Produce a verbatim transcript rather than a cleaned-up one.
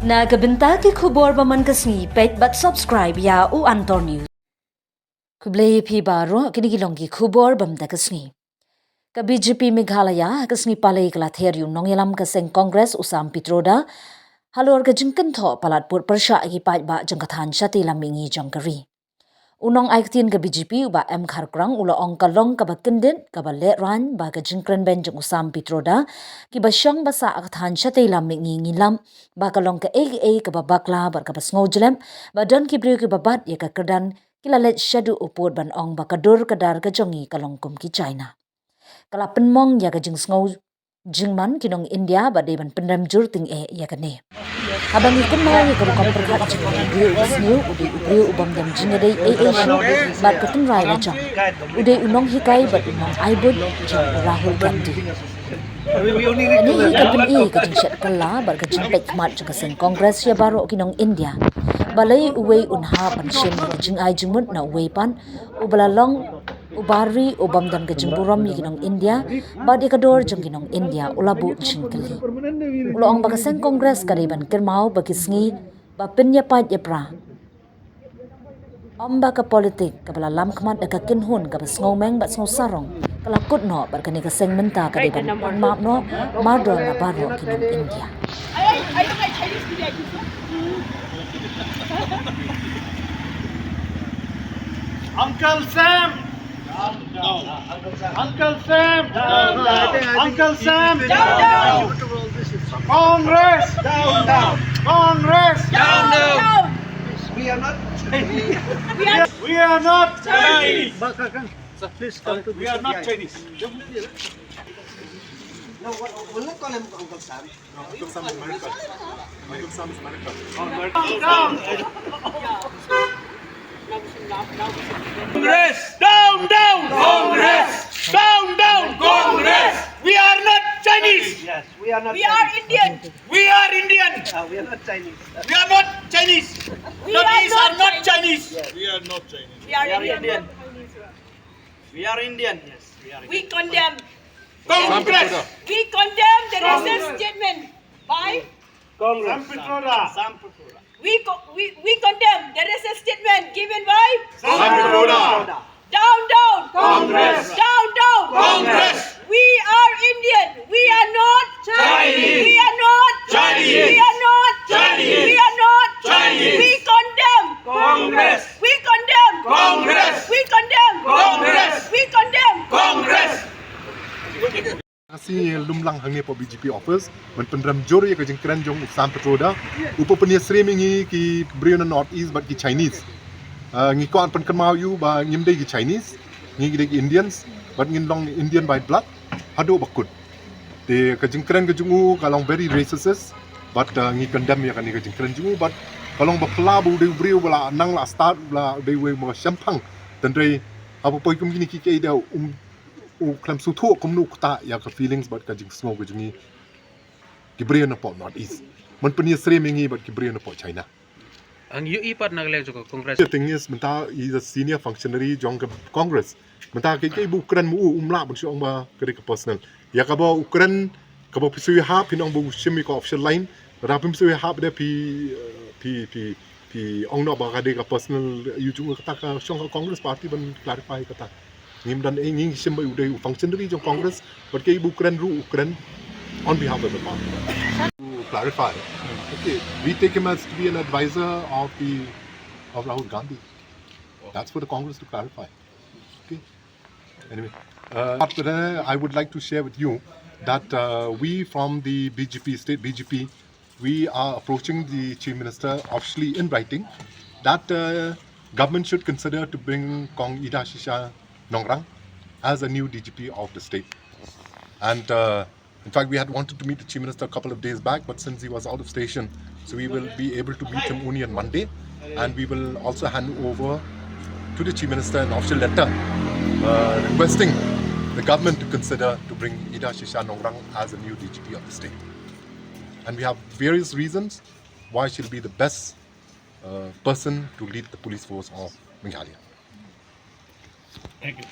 Na ka bynta ki khubor ba man ka sngi, peit bad subscribe ïa u Antor News. Khublei phi baroh, kine ki long ki khubor ba man ka sngi. Ka B J P Meghalaya ha ka sngi Palei ka la ther ïa u nongïalam ka seng Congress u Sam Pitroda halor ka jingkynthoh palat pud pyrshah ïa ki paidbah jong ka thaiñ shatei lam mihngi jong ka ri. U nongai ktien ka B J P u Bah M Kharkrang u la ong ka long kaba kyndit, kaba lehraiñ ba ka jingkren beiñ jong u Sam Pitroda, kiba shong ba sah ha ka thaiñ shatei lam mihngi ngi lam ba ka long kaei kaei kaba bakla bad kaba sngewjlep, ba don ki briew kiba bat ïa ka kyrdan ki la leit shaduh u pud ban ong ba ka dur ka dar ka jong ngi ka long kum ki China. Ka la pynmong ïa ka jingsngew jingman ki nong India ba dei ban pynrem jur tyngeh ïa kane. Haba ngi kynmaw ïa ka rukom pyrkhat jong u briew u sniew, u dei u briew u bym don jingïadei ei ei shuh bad ka tynrai lajong. U dei u nonghikai bad u nongai buit jong u Rahul Gandhi. Kane hi ka pyni ïa ka jingshet kylla bad ka jingpeit khmat jong ka seng Congress ïa baroh ki nong India. Balei uwei un hap ban shim ïa ka jingai jingmut na uwei pat, uba la long u bar ri u bym don ka jingburom ïa ki nong India bad ïa ka dur jong ki nong India u la buh jingkylli. U la ong ba ka seng Congress ka dei ban kynmaw ba ki sngi ba pynïapait ïapra, ym ba ka politik kaba la lam khmat da ka kynhun kaba sngewmeng bad sngewsarong ka la kut noh bad kane ka seng mynta ka dei ban pan map noh mardor na baroh ki nong India. Uncle Sam! Uncle Sam! Uncle Sam! Congress! Congress! We are not Chinese. We are not Chinese. Sir, please come to this side. We are not Chinese. No, we'll not call him Uncle Sam. No, Uncle Sam is American. Uncle Sam is American. Congress! Down, down! Congress! Down, down! Congress! We are not Chinese! Yes, we are not Chinese. We are Indian! We are Indian! Uh, we are not Chinese. We are not Chinese! We are not Chinese! Yes. We are not Chinese. We are Indian! We are Indian, yes. We are Indian. We condemn. Congress! We condemn the racist statement by Congress. Sam Pitroda. Sam Pitroda. We co-, we, we condemn the racist statement given by Sam Pitroda. Down, down! Congress! Down, down! Congress! We are Indian! We are not Chinese! We are not Chinese! We are not Chinese! We are not Chinese! We condemn! Congress! We condemn! Congress! We condemn! Congress! We condemn! Congress! Nga sngew lum lang hangne hapoh B J P office ban pynrem jur ïa ka jingkren jong u Sam Pitroda. U pynïasyriem ïa ngi ki briew na North East bad ki Chinese. Ah, ngi kwah pynkynmaw ïa u ba ngim dei ki Chinese, ngi dei ki Indians, bad ngin long Indian by blood haduh ba kut. Te ka jingkren ka jong u ka long very racist, bad, ah, ngi condemn ïa kane ka jingkren jong u, bad ka long ba phylla ba u dei u briew ba la nang la start, u la dei uwei u shemphang. Tangba haba poi kum kine ki kiei da um u khlem sngewthuh kumno u ktah ïa ka feelings bad ka jingsngew ka jong ngi ki briew napoh North East. Ban pynïasyriem ïa ngi bad ki briew napoh China. Ang ïohi pat na ka liang jong ka Congress. The thing is, mynta he's a senior functionary jong ka Congress. Mynta kaei kaei ba u kren ma u, um lah ban shu ong ba ka dei ka personal. Ïa kaba u kren, kaba phi shu ïahap, phin ong ba u shim ïa ka official line. Lada phim shu ïahap de phi, eh, phi, phi, phi ong noh ba ka dei ka personal issue jong u, kata ka shong ka Congress Party ban clarify kata. Ngim don ei, ngi shim ba u dei u functionary jong Congress, bad kaei ba u kren ruh u kren on behalf of the party. To clarify, okay, we take him as to be an advisor of the, of Rahul Gandhi. That's for the Congress to clarify. Okay. Anyway, uh, but, uh, I would like to share with you that, uh, we from the B J P, state B J P, we are approaching the Chief Minister officially in writing that, uh, government should consider to bring Kong Idashisha Nongrang as a new D G P of the state. And, uh, in fact, we had wanted to meet the Chief Minister a couple of days back, but since he was out of station, so we will be able to meet him only on Monday. And we will also hand over to the Chief Minister an official letter, uh, requesting the government to consider to bring Idashisha Nongrang as a new D G P of the state. And we have various reasons why she'll be the best, uh, person to lead the police force of Meghalaya. Thank you.